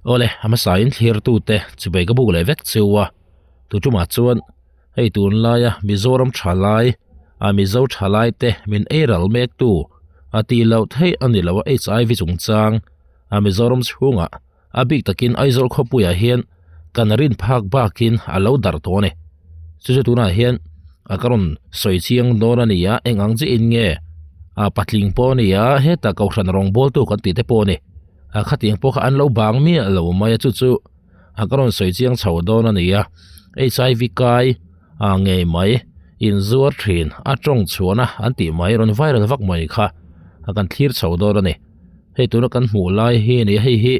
Awle, a hmasain thlirtute chubei ka buk leh vek cheu a, tutumah chuan hei tunlaia Mizoram thalai, a Mizo thalaite min ei ral mektu a tih loh theih a ni lo a HIV chungchang a Mizoram chhungah a bik takin Aizawl khawpuiah hian kan rin phak bakin a lo darh tawh a ni. Chu chu tunah hian a ka rawn sawi chiang dawn a ni a, eng ang chiah in nge a patling pawh a ni a, hetah kohhran rawngbawltu kan tih te pawh a ni. A khatiang pawh kha an lo bang miah lo mai a, chu chu a ka rawn sawi chiang chho dawn a ni a. HIV kai a ngei mai inzuar thin a tawng chhuahna an tih mai rawn viral vak mai kha a kan thlir chho dawn a ni. Hei tuna kan hmuh lai hi a ni a, hei hi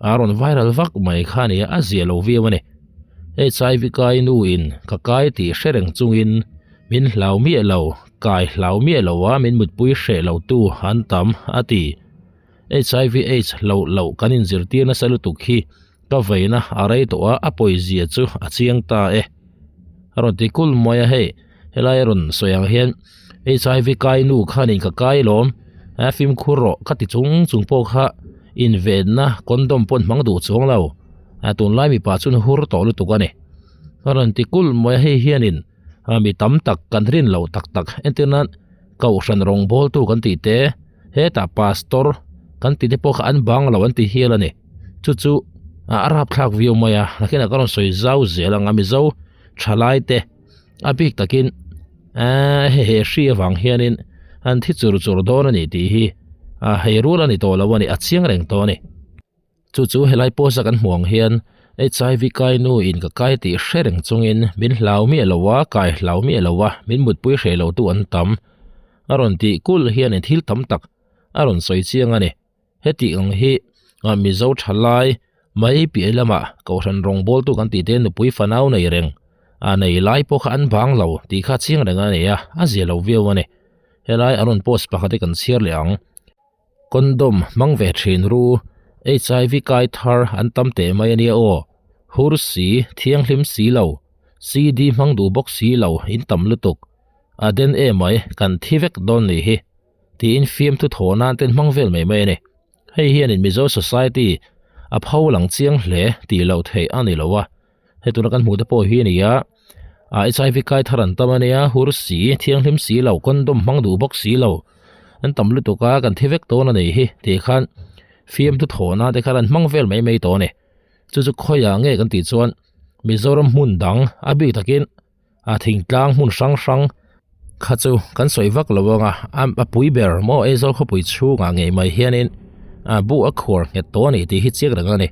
a rawn viral vak mai kha a ni a, a zia lo viau a ni. HIV kai nu in ka kai tih hre reng chungin min hlau miah lo, kai hlau miah lo a min mutpui hreh lo tu an tam a ti. HIV AIDS loh loh kan inzirtir nasa lutuk hi ka veina a rei tawh a, a pawizia chu a chiang ta e. A rawn ti kul mai a hei, helai a rawn sawi ang hian HIV kai nu khanin ka kai lawm, a fimkhur rawh ka ti chung chung pawh kha invenna condom pawh an hmang duh chuang lo, a tunlai mipa chuan hur tawh lutuk a ni. A rawn ti kul mai a hei hianin mi tam tak kan rin loh tak tak entir nan kohhran rawngbawltu kan tih te hetah pastor kan tih te pawh kha an bang lo an ti hial a ni. Chu chu a rapthlak viau mai a nakinah ka rawn sawi zau zel ang a Mizo thalai te a bik takin eee he he hri avang hianin an thi chur chur dawn a ni tih hi a hei rual a ni tawh lo a ni a chiang reng tawh a ni. Chu chu helai post a kan hmuh ang hian HIV kai nu in ka kai tih hre reng chungin min hlau miah lo a kai hlau miah lo a min mutpui hreh lo tu an tam a rawn tih kulh hianin thil tam tak a rawn sawi chiang a ni. Heti ang hi Mizo thalai mai piah lamah Kohhran rawngbawltu kan tih te nupui fanau nei reng a nei lai pawh kha an bang lo tih kha chiang reng a nei a, a zia lo viau a ni. Helai a rawn post pakhat hi kan chhiar leh ang. Condom hmang ve thin ru, HIV kai thar an tam teh mai a nia aw. Hur si, thianghlim si lo, CD hmang duh bawk si lo in tam lutuk. A den emai kan thi vek dawn nih hi. tiin fiamthu thaw nan ten hmang vel mai mai a ni. Hei hianin Mizo Society a pho lang chiang hle tih loh theih a ni lo a, hei tuna kan hmuh te pawh hi a ni a, a HIV kai thar an tam a nia, hur si, thianghlim si lo, condom hmang duh bawk si lo, an tam lutuk a, kan thi vek dawn a nih hi tih khan fiamthu thaw nan te khan an hmang vel mai mai tawh a ni. Chu chu khawiah nge kan tih chuan Mizoram hmun dang a bik takin a thingtlang hmun hrang hrang kha chu kan sawi vak lo ang a a pui ber maw Aizawl khawpui chhungah ngei mai hianin a bu a khuar nghet tawh a ni tih hi chiang reng a ni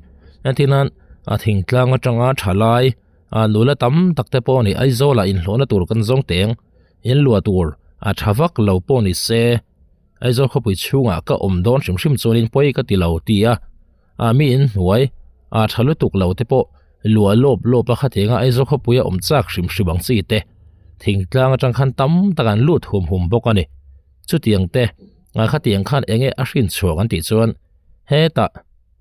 entir nan a thingtlang atanga thalai a nula tam tak te pawh a ni Aizawl ah inhlawhna tur kan zawng teng inluah tur a tha vak lo pawh ni se Aizawl khawpui chhungah ka awm dawn hrim hrim chuanin pawi ka ti lo ti a. A mi in hnuai a tha lutuk lo te pawh luah lawp lawp a khatianga Aizawl khawpui a awm chak hrim hrim ang chi te thingtlang atang khan tam tak an lut hum hum bawk a ni. Chutiang te a khatiang khan enge a hrin chhuak an tih chuan hetah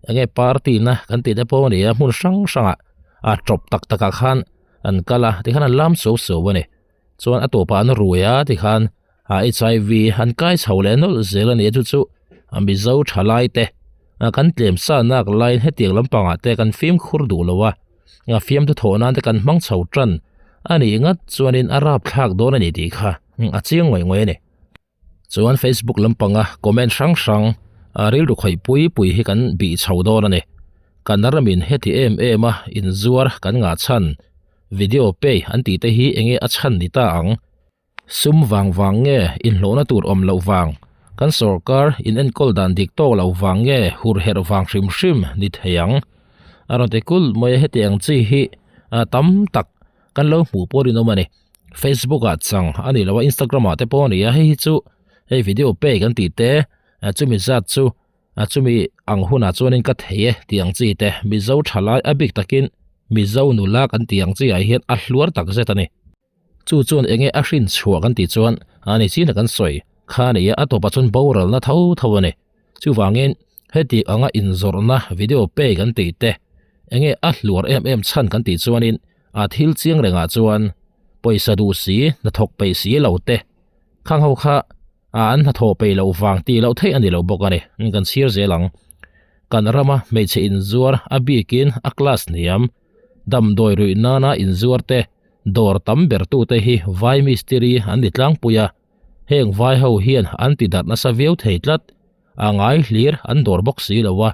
enge party na kan tih te pawh a ni a hmun hrang hrangah a tawp tak takah khan an kal a tikhan an lam suau suau a ni. Chuan a tawpah an rui a tikhan a HIV an kai chho leh nawlh zel a ni a chu chu a Mizo thalai te a kan tlem sa nak laiin hetiang lampangah te kan fimkhur duh lo a a fiamthu thawh nan te kan hmang chho tan a nih ngat chuanin a rapthlak dawn a ni tih kha a chiang ngawih ngawih a ni. Chuan Facebook lampanga comment hrang hrang a rilru khawih pui pui hi kan bih chho dawn a ni. Kan ramin heti em em a inzuar kan ngah chhan video pay an tih te hi enge a chhan ni ta ang. Sum vang vang nge inhlawhna tur awm loh vang, kan sorkar in enkawl dan dik tawk lo vang nge hur herh vang hrim hrim ni thei ang. A rawn ti kulh mai a heti ang chi hi tam tak kan lo hmuh pawh rinawm a ni. Facebook ah chang a ni lo a Instagram ah te pawh a ni a hei hi chu hei video pay kan tih te chumi zat chu a chumi ang hunah chuanin ka thei e tih ang chi te Mizo thalai a bik takin Mizo nula kan tih ang chi ah hian a hluar tak zet a ni. Chu chuan enge a hrin chhuah kan tih chuan a ni chin a kan sawi kha a ni a, a tawpah chuan boralna tho tho a ni. Chuvangin heti anga inzawrhna video pay kan tih te enge a hluar em em chhan kan tih chuanin a thil chiang rengah chuan pawisa duh si hnathawk peih si lo te khang ho kha a an hnathawh peih loh vang tih loh theih a ni lo bawk a ni. Kan chhir zel ang. Kan rama hmeichhe inzuar a bikin a class hniam, damdawi ruih nana inzuar te, dawr tam ber tute hi vai mistiri an ni tlangpui a, heng vai ho hian an ti darh nasa viau thei tlat, a ngai hlir an dawr bawk si lo a.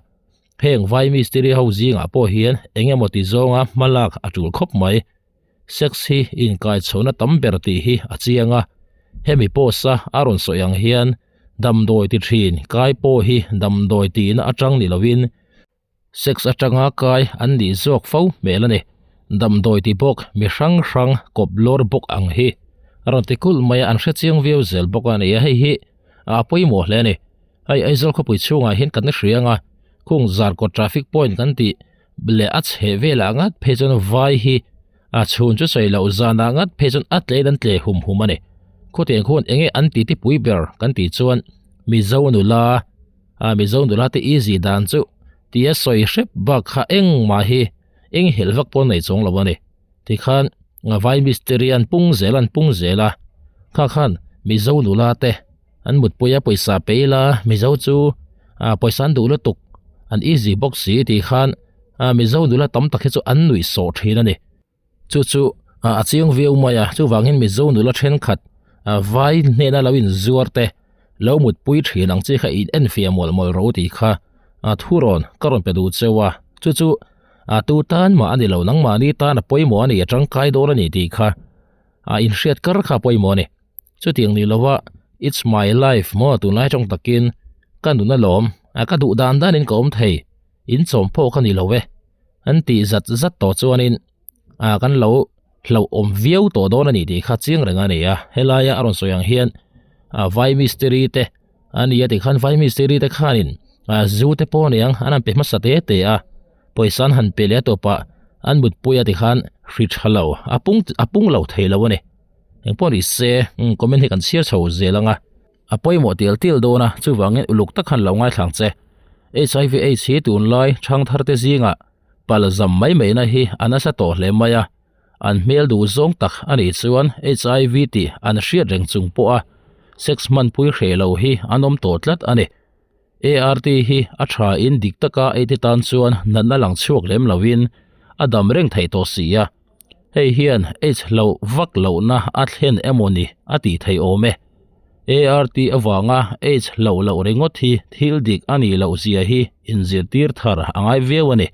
Heng vai mistiri ho zingah pawh hian eng emaw ti zawnga hma lak a tul khawp mai. Sex hi inkaichhohna tam ber tih hi a chiang a, hemi post-a a rawn sawi ang hian damdawi ti thin kai pawh hi damdawi tihna atang ni lovin sex atanga kai an nih zawk fo hmel a ni. Damdawi ti bawk mi hrang hrang kawp lawr bawk ang hi a rawn ti kulh mai a, an hre chiang viau zel bawk a ni a, hei hi a pawimawh hle a ni. Hei Aizawl khawpui chhungah hian kan hria ang a, khung Zarkawt traffic point kan tih leh a chheh velah ngat phei chuan vai hi a chhun chu sawi loh zanah ngat phei chuan a tlein an tle hum hum a ni. Khutiang khuan eng nge an titi pui ber kan tih chuan Mizo nula a Mizo nula te easy dan chu tia sawi hrep bak kha engmah hi eng helh vak pawh nei chuang lo a ni. Tikhan vai mistiri an pung zel an pung zel a, kha khan Mizo nula te An mutpui a pawisa pe ila Mizo chu ah pawisa an duh lutuk an easy bawk si tih khan ah Mizo nula tam tak hi chu an nuih sawh thin a ni. Chu chu ah a chiang viau mai a chuvangin Mizo nula thenkhat ah vai hnena lo inzuar te lo mutpui thin ang chi kha in enfiah mawlh mawlh ro tih kha ah thurawn ka rawn pe duh cheu a chu chu ah tu tan mah a ni lo nangmahni tan a pawimawh a ni a tangkai dawn a ni tih kha ah inhriat kar kha a pawimawh a ni. Chutiang ni lova It's my life maw tunlai tawng takin ka nun alawm a ka duh dan danin ka awm thei in chawm pawh ka ni lo e an tih zat zat tawh chuanin ah kan lo hlauhawm viau tawh dawn a ni tih kha chiang reng a ni a helaia a rawn sawi ang hian ah vai mistiri te a ni a tikhan vai mistiri te khanin ah zu te pawh aniang an han pe hmasa te te a pawisa an han pe leh a tawpah an mutpui a tikhan hri tha lo a pung a pung lo thei lo a ni. Engpawh ni se, comment hi kan chhiar chho zel ang a, a pawimawh tial tial dawn a, chuvangin uluk tak khan lo ngaithlang che. Hiv aids hi tunlai thangthar te zingah pal zam mai mai na hi a nasa tawh hle mai a, an hmel duh zawng tak a nih chuan hiv tih an hriat reng chung pawh a sex hmanpui hreh lo hi an awm tawh tlat a ni. ART hi a tha in dik taka ei te tan chuan natna lang chhuak lem lovin a dam reng theih tawh si a. Hei hian AIDS hlauh vak lohna a thlen emaw ni a tih theih awm e. ART avanga AIDS hlauh loh ringawt hi thil dik a nih loh zia hi inzirtir thar a ngai viau a ni.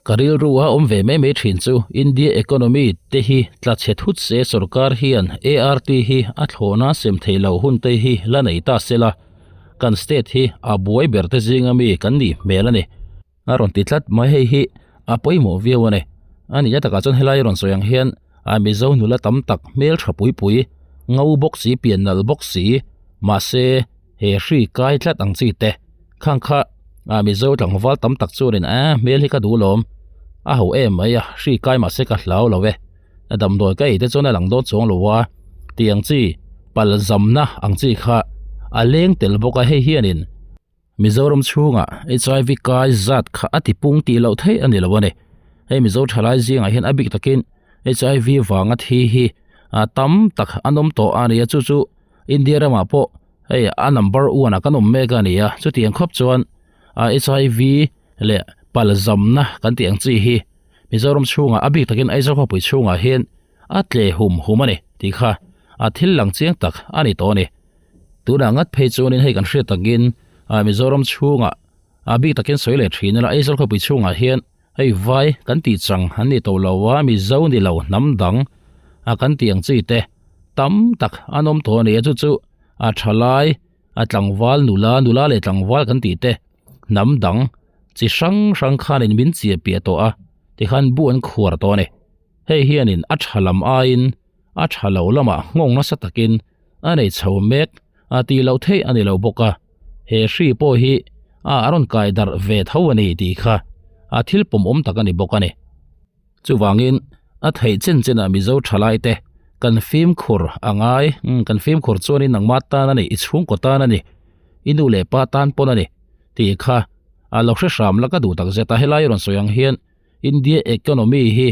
Ka rilru a awm ve mai mai thin chu India economy te hi tla chhe thut se sorkar hian ART hi a thlawhna sem thei lo hun te hi la nei ta se la, kan state hi a buai ber te zinga mi kan nih hmel a ni. A rawn ti tlat mai hei hi a pawimawh viau a ni. A nihna takah chuan helai rawn sawi ang hian a Mizo nula tam tak hmel tha pui pui, ngo bawk si pian nalh bawk si, mahse he hri kai tlat ang chi te khang kha a Mizo tlangval tam tak chuanin a hmel hi ka duh lawm a ho em mai a hri kai mahse ka hlau lo e a damdawi ka ei te chuan a lang dawn chuang lo a tih ang chi pal zamna ang chi kha a leng tel bawk a hei hianin Mizoram chhungah HIV kai zat kha a ti pung tih loh theih a ni lo a ni. Hei Mizo thalai zingah hian a bik takin HIV vanga thi hi a tam tak an awm tawh a ni a, chu chu India ramah pawh hei a number one ah kan awm mek a ni a, chutiang khawp chuan a HIV leh palzamna kan tih ang chi hi Mizoram chhungah a bik takin Aizawl khawpui chhungah hian a tle hum hum a ni tih kha a thil lang chiang tak a ni tawh a ni. Tunah ngat phei chuanin hei kan hriat takin ah Mizoram chhungah a bik takin sawi leh thin ila Aizawl khawpui chhungah hian hei vai kan tih chang an ni tawh lo a Mizo ni lo hnam dang a kan tih ang chi te tam tak an awm tawh a ni a chu chu a thalai a tlangval nula nula leh tlangval kan tih te hnam dang chi hrang hrang khanin min chiah piah tawh a tikhan bu an khuar tawh a ni hei hianin a tha lam aiin a tha lo lamah nghawng nasa takin a nei chho mek a tih loh theih a ni lo bawk a, he hri pawh hi a a rawn kai darh ve tho a ni tih kha a thil pawmawm tak a ni bawk a ni. Chuvangin a theih chen chenah Mizo thalai te kan fimkhur a ngai, umm kan fimkhur chuanin nangmah tan a ni, i chhungkaw tan a ni, i nu leh pa tan pawn a ni tih kha a lo hre hram la ka duh tak zet a, helai rawn sawi ang hian India economy hi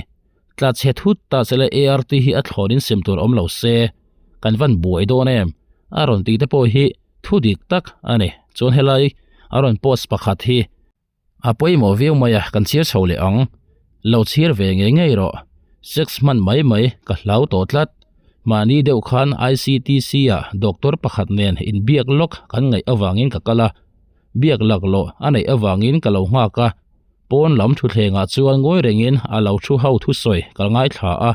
Tla chhe thut ta che le ART hi a thlawn in sem tur awm lo se kan van buai dawn em? A rawn tih te pawh hi thu dik tak a ni. Chuan helai a rawn post pakhat hi. A pawimawh viau mai a, kan chhiar chho leh ang. Lo chhiar ve ngei ngei rawh. Sex hman mai mai ka hlau tawh tlat. Mahni deuh khan ICTC ah doctor pakhat nen inbiak lawk kan ngaih avangin ka kal a. Biak laklawh a neih avangin ka lo nghak a. Pawn lam thutthlengah chuan ngawi rengin a lo thu ho thusawi ka ngaithla a.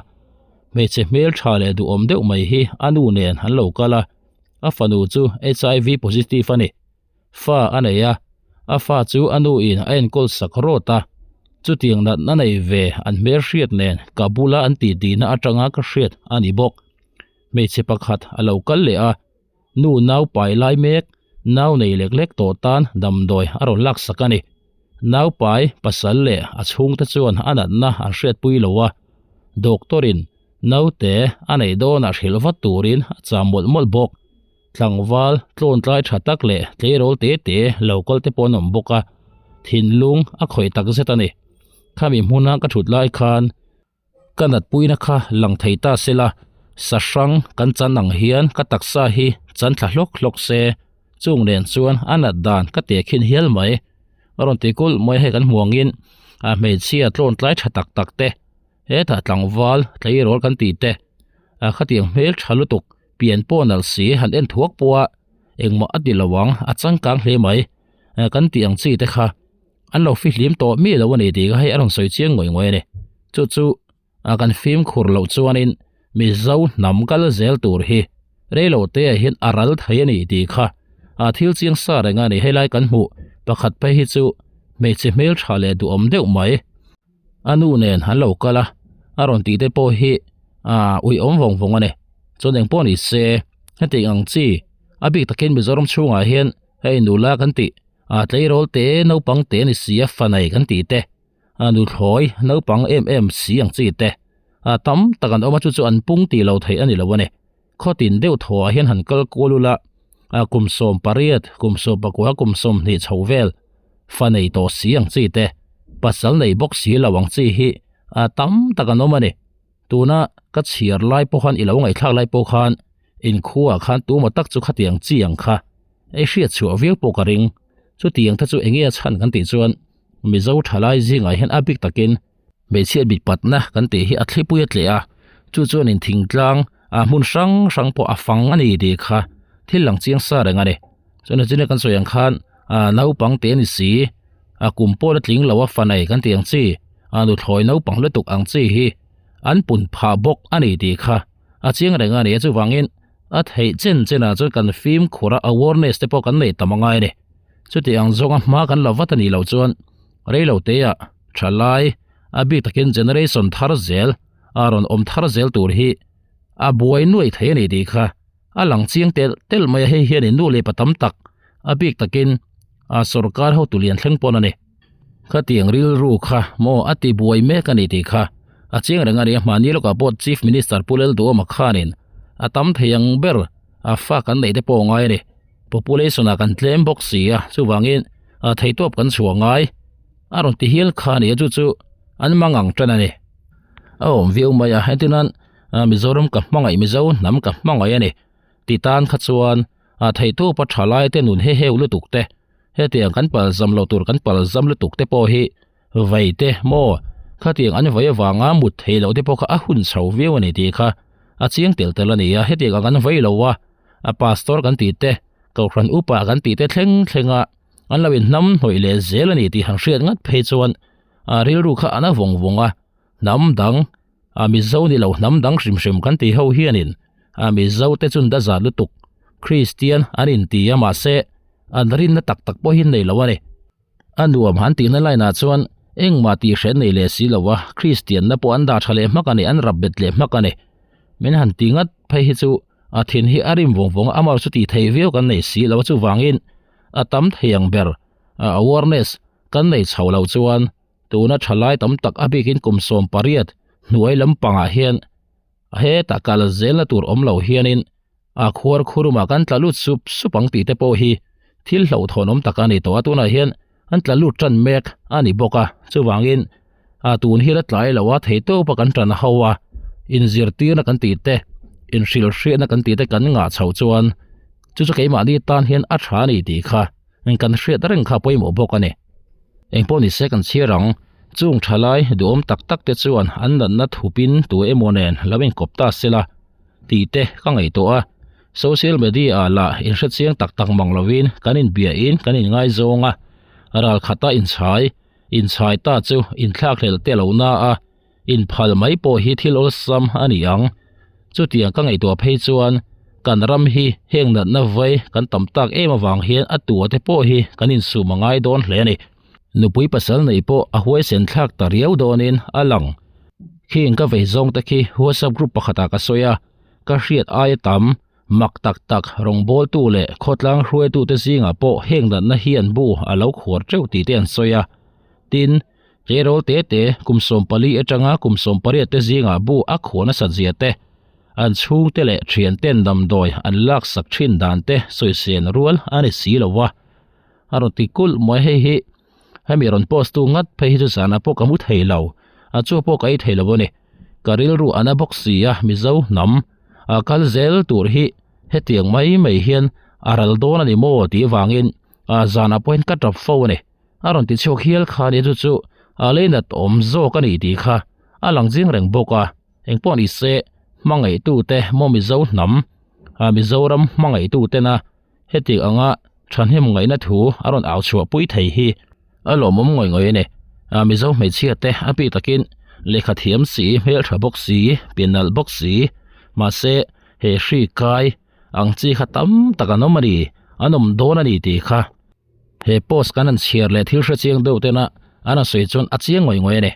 Hmeichhe hmeltha leh duhawm deuh mai hi a nu nen an lo kal a. A fanu chu HIV positive a ni. Fa a nei a, a fa chu a nu in a enkawl sak rawt a, chutiang natna nei ve an hmelhriat nen ka bula an tih tihna atanga ka hriat a ni bawk. Hmeichhe pakhat a lo kal leh a, nu nau pai lai mek, nau nei lek lek tawh tan damdawi a rawn laksak a ni. Nau pai pasal leh a chhungte chuan a natna an hriatpui lo a, doctor in naute a neih dawnah hrilh vat turin a cham mawlh mawlh bawk. Tlangval tlawntlai tha tak leh tleirawl te te lo kal te pawh an awm bawk a, thinlung a khawih tak zet a ni. Khami hmuna ka thut lai khan ka natpuina kha lang thei ta se la, sa hrang kan chan ang hian ka taksa hi chan thla hlawk hlawk se, chung nen chuan a nat dan ka teh khin hial mai. A rawn ti kulh mai a, hei kan hmu angin a hmeichhia tlawntlai tha tak tak te, hetah tlangval tleirawl kan tih te, a khatiang hmel tha lutuk Pian pawh nalh si han en thuak pawh a, engmah a ti lo ang, a changkang hle mai. Kan tih ang chi te kha an lo fihlim tawh mi lo a ni tih kha hei a rawn sawi chiang ngawih ngawih a ni. Chu chu kan fimkhur loh chuanin Mizo hnam kal zel tur hi reilo te ah hian a ral thei a ni tih kha a thil chiang sa reng a ni. Helai kan hmuh pakhat phei hi chu hmeichhe hmeltha leh duhawm deuh mai. A nu nen an lo kal a, a rawn tih te pawh hi aaa uiawm vawng vawng a ni. Chuan eng pawh ni se heti ang chi a bik takin Mizoram chhungah hian hei nula kan tih ah tleirawl te naupang te ni si a fanai kan tih te ah nuthlawi naupang em em si ang chi te ah tam tak an awm a chu chu an pung tih lo theih a ni lo a ni. Khawtin deuh thaw ah hian han kal kual ula ah kum 18 kum 19 kum 20 chho vel fa nei tawh si ang chi te pasal nei bawk si lo ang chi hi ah tam tak an awm a ni. Tuna ka chhiar lai pawh khan i lo ngaihthlak lai pawh khan inkhua khan tumaw tak chu khatiang chi ang kha ei hriat chhuah viau pawh ka ring. Chutiang te chu eng nge a chhan kan tih chuan Mizo thalai zingah hian a bik takin Hmeichhiat mitpatna kan tih hi a thlipui a tleh a, chu chuanin thingtlang ah hmun hrang hrang pawh a fang a ni tih kha thil lang chiang sa reng a ni. Chuan china kan sawi ang khan ah naupang te a ni si, a kum pawh la tling lo a fanai kan tih ang chi, a nuthlawi naupang lutuk ang chi hi an pun phah bawk a ni tih kha a chiang reng a ni a, chuvangin a theih chen chenah chuan kan fimkhur a awareness te pawh kan nei tam angai a ni. Chuti ang zawnga hma kan la vat a nih loh chuan reilo teah thalai a bik takin generation thar zel a rawn awm thar zel tur hi a buai nuai thei a ni tih kha a lang chiang telh telh mai a, hei hianin nu leh pa tam tak a bik takin a sorkar hotu lian thleng pawn a ni. Khatiang rilru kha maw a ti buai mek a ni tih kha a chiang reng a ni a, hmani lawkah pawh Chief Minister Pu Lalduhawma khanin a tam thei ang ber a fa kan neih te pawh a ngai a ni. Population ah kan tlem bawk si a, chuvangin theihtawp kan chhuah ngai a rawn ti hial kha a ni a, chu chu an mang ang tan a ni. A awm viau mai a, hetinan Mizoram ka hmangaih Mizo hnam ka hmangaih a ni ti tan kha chuan theihtawp a tha lai te nun he heu lutuk te hetiang kan palzam lo tur kan palzam lutuk te pawh hi vei te maw khatiang an vei avanga mut theih loh te pawh kha a hun chho viau a ni tih kha a chiang tel tel a ni a, hetiang ang an vei lo a. a pastor kan tih te kohhran upa kan tih te thleng thleng a an lo inhnam hnawih leh zel a ni tih han hriat ngat phei chuan a rilru kha an a vawng vawng a hnam dang a mizo ni lo hnam dang hrim hrim kan tih ho hianin a mizo te chun da zat lutuk Kristian an inti a mahse an rinna tak tak pawhin nei lo a ni. A nuam han tihna line ah chuan engmah tih hre nei leh si lo a, Kristian na pawh an dah tha leh hmak a ni, an rap bet leh hmak a ni. Min han ti ngat phei hi chu a thin hi a rim vawng vawng a, amah chu tih thei viau kan nei si lo a, chuvangin a tam thei ang ber a awareness kan nei chho lo chuan tuna thalai tam tak a bikin kum 18 hnuai lampangah hian hetah kal zelna tur awm lo hianin A khuar khurumah kan tla lut sup sup ang tih te pawh hi thil hlauhthawn awm tak a ni tawh a, tunah hian an tla lut tan mek a ni bawk a, chuvangin a tun hi la tlai lo a, theihtawp a kan tan ho a, inzirtirna kan tih te, inhrilhhriatna kan tih te kan ngah chhoh chuan chu chu keimahni tan hian a tha a ni tih kha kan hriat reng kha pawimawh bawk a ni. Engpawh nise kan chhiar ang, chung thalai duhawm tak tak te chuan an natna thupin tu emaw nen lo inkawp ta sela tih te ka ngaihtuah a. Social media ah lah inhrechiang tak tak mang lovin kan inbiahin kan inngaizawng a, ralkhata inchhai inchhai ta chu inthlakhlelh te lo na a, inphal mai pawh hi thil awlsam a ni ang. Chutiang ka ngaihtuah phei chuan kan ram hi heng natna vai kan tam tak em avang hian a tua te pawh hi kan insum a ngai dawn hle a ni. Nupui pasal neih pawh a huaisen thlak ta riau dawnin a lang. Khing ka vei zawng te khi WhatsApp group pakhatah ka sawi a, ka hriat aia tam, mak tak tak rawngbawltu leh khawtlang hruaitute zingah pawh heng natna hian bu a lo khuar teuh tih te an sawi a. Tin, Tleirawl te te kum 14 atanga kum 18 te zingah bu a khuan nasat zia te, an chhungte leh thianten damdawi an laksak thin dan te sawisel rual a ni si lo va. A rawn ti kulh mai hei hi hemi rawn post tu ngat phei hi chu zanah pawh ka hmu thei lo, a chu pawh ka ei thei lo a ni. Ka rilru a na bawk si a Mizo hnam a kal zel tur hi hetiang mai mai hian a ral dawn a ni maw tih vangin zanah pawhin ka tap fo a ni. A rawn ti chhuak hial kha nia chu chu a leinat awm zawk a ni tih kha a lang zing reng bawk a, engpawh ni se hmangaihtute maw Mizo hnam ah Mizoram hmangaihtutena heti anga thahnem ngaihna thu a rawn au chhuah pui thei hi a lawmawm ngawih ngawih a ni. Ah Mizo hmeichhia te a pi takin lehkha thiam si hmeltha bawk si pian nalh bawk si mahse he hri kai ang chi kha tam tak an awm a ni an awm dawn a ni tih kha. He post kan han chhiar leh thil hre chiang deuh tena an han sawi chuan a chiang ngawih ngawih a ni.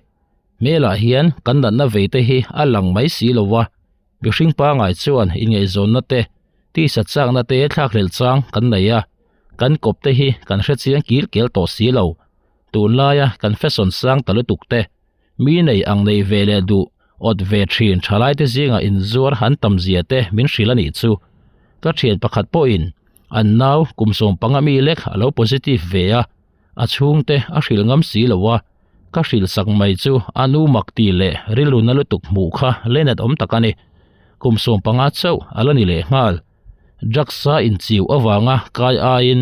Hmelah hian kan natna vei te hi a lang mai si lo va, mihring pangai chuan inngaihzawnna te, tisa chakna te thlakhlelh chang kan nei a, kan kawp te hi kan hre chiang kil kel tawh si lo. Tunlaia kan fashion sang ta lutuk te, mi nei ang nei ve leh duh awt ve thin thalaite zingah inzuar han tam zia te min hrilh a nih chu. Ka thian pakhat pawhin an nau kum 15 mi lek a lo positive ve a, a chhungte a hrilh ngam si lo a, ka hrilh sak mai chu a nu mak ti leh rilru na lutuk hmuh kha lenat awm tak a ni. Kum 15 chauh a la ni leh nghal. Drugs a inchiu avanga kai aiin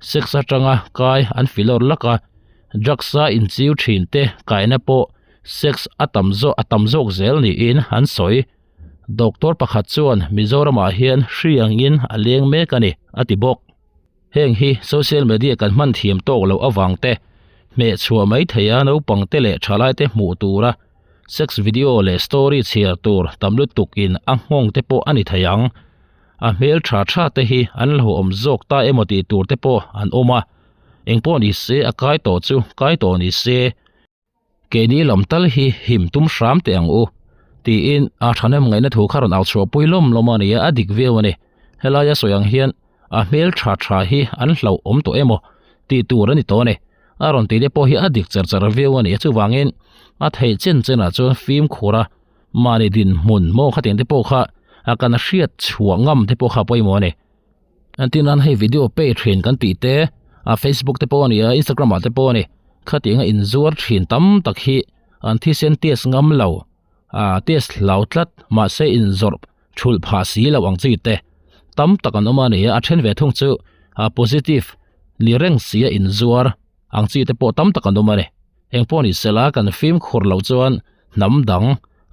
sex atanga kai an filawr lak a, drugs a inchiu thin te kaina pawh sex a tam zawk a tam zawk zel niin an sawi. Doctor pakhat chuan Mizoramah hian hri angin a leng mek a ni, a ti bawk. Heng hi social media kan hman thiam tawk loh avang te, hmeh chhuah mai theia naupang te leh thalai te hmuh tura sex video leh story chhiar tur tam lutuk in a nghawng te pawh a ni thei ang. A hmel tha tha te hi an hlauhawm zawk ta emaw tih tur te pawh an awm a, engpawh ni se a kai tawh chu kai tawh ni se. Keini lam tal hi him tum hram teh ang u, tiin a thahnem ngaihna thu kha rawn au chhuah pui lawm lawm a ni a, a dik viau a ni. Helaia sawi ang hian a hmel tha tha hi an hlauh awm tawh emaw tih tur a ni tawh a ni. A rawn tih te pawh hi a dik cher cher viau a ni a, chuvangin a theih chen chenah chuan fimkhur a mahni dinhmun maw khatiang te pawh kha a kan hriat chhuah ngam te pawh kha a pawimawh a ni. Entir nan hei video pay thin kan tih te a Facebook te pawh a ni a Instagram ah te pawh a ni khatianga inzuar thin tam tak hi an thisen test ngam lo ah test hlau tlat mahse inzawrh thulh phah si lo ang chi te tam tak an awm a ni a a then ve thung chu ah positive ni reng si a inzuar ang chi te pawh tam tak an awm a ni engpawh ni sela kan fimkhur loh chuan hnam dang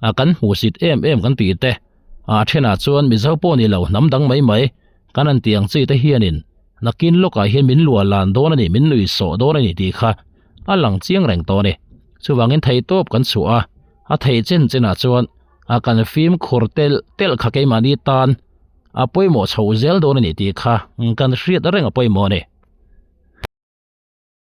a kan hmuhsit em em kan tih te a thenah chuan Mizo pawh ni lo hnam dang mai mai kan an tih ang chi te hianin nakin lawkah hian min luah lan dawn a ni min nui sawh dawn a ni tih kha a lang chiang reng tawh a ni chuvangin theihtawp kan chhuah a a theih chen chenah chuan a kan fimkhur telh telh kha keimahni tan a pawimawh chho zel dawn a ni tih kha kan hriat reng a pawimawh a ni.